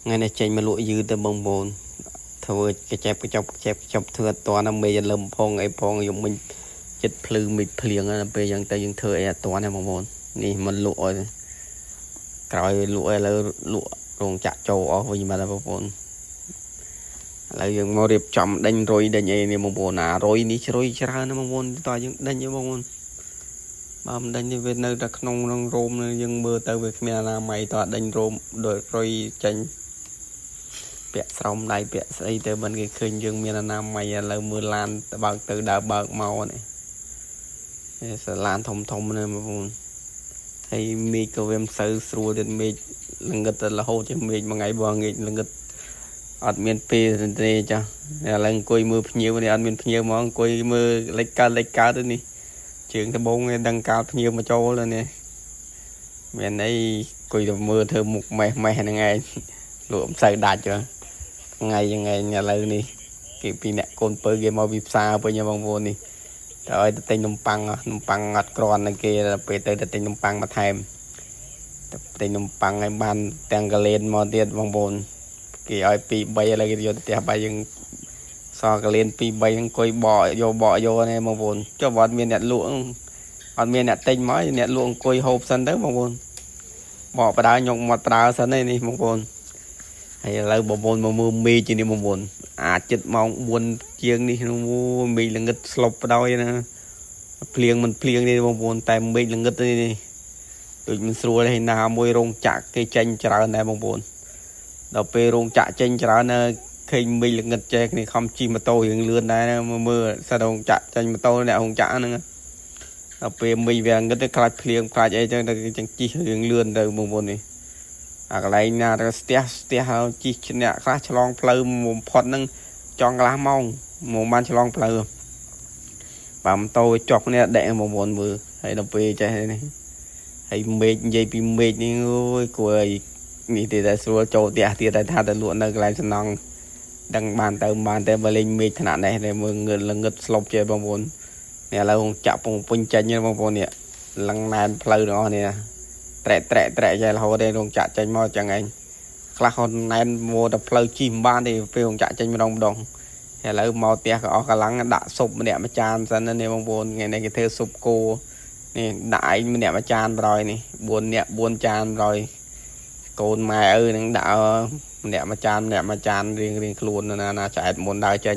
ថ្ងៃនេះចេញមកលក់យឺតទៅបងប្អូនធ្វើកញ្ចែបកញ្ចប់កញ្ចែបកញ្ចប់ធ្វើអត់តាន់មេលឹមផងអីផងយំមិញចិត្តភ្លឺមេឃភ្លៀងដល់ពេលអញ្ចឹងទៅយើងធ្វើអីអត់តាន់ទេបងប្អូននេះមិនលក់ឲ្យក្រោយលក់ឥឡូវលក់រោងចក្រចូលអស់វិញបាត់ហើយបងប្អូនឥឡូវយើងមករៀបចំដេញរុយដេញអីនេះបងប្អូនអារុយនេះជ្រុយច្រើនណាស់បងប្អូនតើយើងដេញទេបងប្អូនបើមិនដេញទេវានៅតែក្នុងក្នុងរោមយើងមើលទៅវាគ្មានអនាម័យតើដេញរោមដោយរុយចេញពាក់ស្រោមដៃពាក់ស្អីទៅមិនគេឃើញយើងមានអនាម័យឥឡូវមើលឡានបើកទៅដើរបើកមកនេះនេះសាឡានធំធំនេះបងប្អូនហើយមេឃក៏វាមិនសូវស្រួលទៀតមេឃល្ងឹតទៅរហូតជាមេឃមួយថ្ងៃបងងាកល្ងឹតអត់មានពេលទេចាឥឡូវអង្គុយមើលភ្ញៀវនេះអត់មានភ្ញៀវមកអង្គុយមើលលិចកើតលិចកើតទៅនេះជើងដបងឯងដឹងកាលភ្ញៀវមកចូលទៅនេះមានអីអង្គុយទៅមើលធ្វើមុខម៉េះម៉េះហ្នឹងឯងលក់មិនសូវដាច់ហ៎ថ្ងៃហ្នឹងឯងឥឡូវនេះគេពីអ្នកកូនពៅគេមកពីផ្សារវិញបងប្អូននេះទៅឲ្យទៅទិញនំប៉័ងនំប៉័ងអត់ក្រាន់គេដល់ពេលទៅទៅទិញនំប៉័ងមកថែមទៅទិញនំប៉័ងឲ្យបានទាំងកលែនមកទៀតបងប្អូនគេឲ្យ2 3ឥឡូវគេយកទៅផ្ទះបាយយើងសល់កលែន2 3ហ្នឹងអង្គុយបកយកបកយកនេះបងប្អូនចុះបើអត់មានអ្នកលក់អត់មានអ្នកទិញមកអ្នកលក់អង្គុយហូបសិនទៅបងប្អូនបកបដើញុកមាត់ប្រើសិននេះបងប្អូនហើយឥឡូវបងប្អូនមកមើលមេឃនេះបងប្អូនអាចចិត្តម៉ោង4ជាងនេះនោះមេឃល្ងឹតស្លុបបដ ாய் ណាភ្លៀងមិនភ្លៀងទេបងប្អូនតែមេឃល្ងឹតនេះដូចមិនស្រួលទេណាមួយរោងចក្រគេចេញច្រើនដែរបងប្អូនដល់ពេលរោងចក្រចេញច្រើនណាឃើញមេឃល្ងឹតចេះគ្នាខំជិះម៉ូតូរៀងលឿនដែរមើលសិតរោងចក្រចេញម៉ូតូអ្នករោងចក្រហ្នឹងដល់ពេលមេឃវាល្ងឹតទៅខ្លាចភ្លៀងខ្លាចអីចឹងទៅចឹងជិះរៀងលឿនទៅបងប្អូននេះអាកន្លែងណាទៅស្ទះស្ទះហើយជិះអ្នកខ្លះឆ្លងផ្លូវបំផុតហ្នឹងចង់កន្លះម៉ោងមកបានឆ្លងផ្លូវបើម៉ូតូចុកនេះដេកបងប្អូនមើលហើយដល់ពេលចេះនេះហើយមេឃនិយាយពីមេឃនេះអូយគួរឲ្យនេះទេតែស្រួលចូលផ្ទះទៀតតែថាទៅលក់នៅកន្លែងសំណង់ដឹងបានទៅបានតែបើលេងមេឃថ្នាក់នេះតែមើលងើល្ងឹតស្លុបចេះបងប្អូននេះឥឡូវចាក់ពងពេញចេញបងប្អូននេះលឹងណែនផ្លូវទាំងអស់នេះត្រែកត្រែកត្រែកចេះរហូតទេរោងចក្រចេញមកចឹងឯងខ្លះគាត់ណែនមកតែផ្លូវជិះមិនបានទេពេលរោងចក្រចេញម្ដងម្ដងឥឡូវមកផ្ទះក៏អស់កម្លាំងដាក់ស៊ុបម្នាក់មួយចានសិននេះបងប្អូនថ្ងៃនេះគេធ្វើស៊ុបគោនេះដាក់ឯងម្នាក់មួយចានប្រយនេះ4នាក់4ចានប្រយកូនម៉ែឪនឹងដាក់ម្នាក់មួយចានម្នាក់មួយចានរៀងរៀងខ្លួនណាណាឆ្អែតមុនដើរចេញ